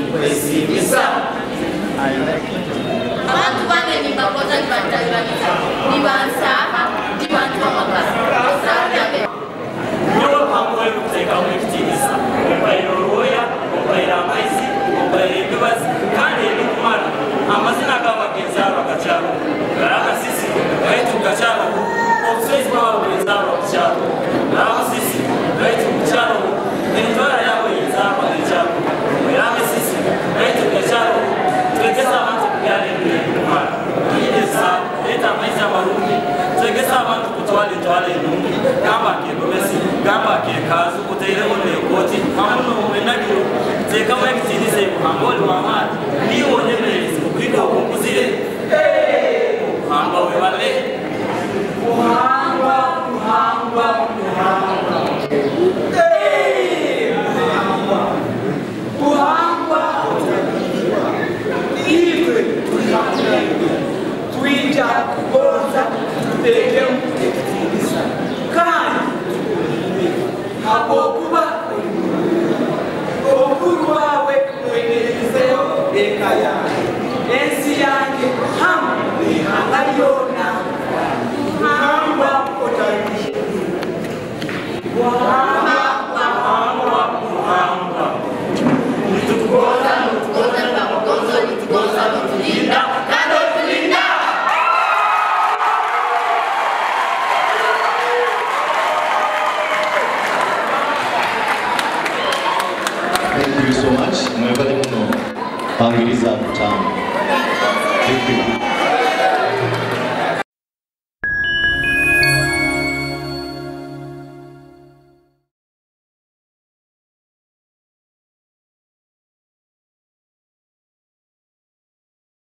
Ninkwesiimisa. Abantu bange nimbakoza, nibantalibaniza, nibansaaha, ndibantu amakara. Nyowe Ruhanga ori kuteekamu ekitiinisa, ompaire orwoya, ompaire amaizi, ompaire emibazi kandi ebikumara. Amazina gabo ag'enzaarwa gakyariho, gari Akasisi baitu gakyariho. Obuswezi bwabo bw'enzaarwa bukyariho, gari Amusisi baitu bukyariho. Entwara yabo y'enzaarwa ekyariho, gari Amisisi baitu gakyariho. Twegesa abantu kubyara ebintu ebikumara, twigesa leeta amaizi amarungi, twegesa abantu kutwara entwara enungi, gamba akegomesi, gamba akekazu, oteireho n'ekooti hamu n'enagiro. Teekamu ekitiinisa, Buhanga oli w'amaani, niiwe onyemerezi okuhika okunkuzire. Buhanga webale. Buhangwa, Buhangwa, Buhangwa. Buhangwa. Buhangwa otaliirwa. Itwe tuli hakulembe. Twija kugonza tuteekemu ekitiinisa kandi tukulinde habwokuba oli murungi. Obukuru bwawe bwemererizeho eka yange, ensi yange hamu n'ihanga lyona. Buhangwa otaliirwa. Buhangwa. Buhangwa, Buhangwa. Nitukugonza, Nitukugonza, nitukugonza, nitukugonza, otulinda kandi otulinda. Thank you so much. Mwebale muno. Pangiriza kutaano. Thank you.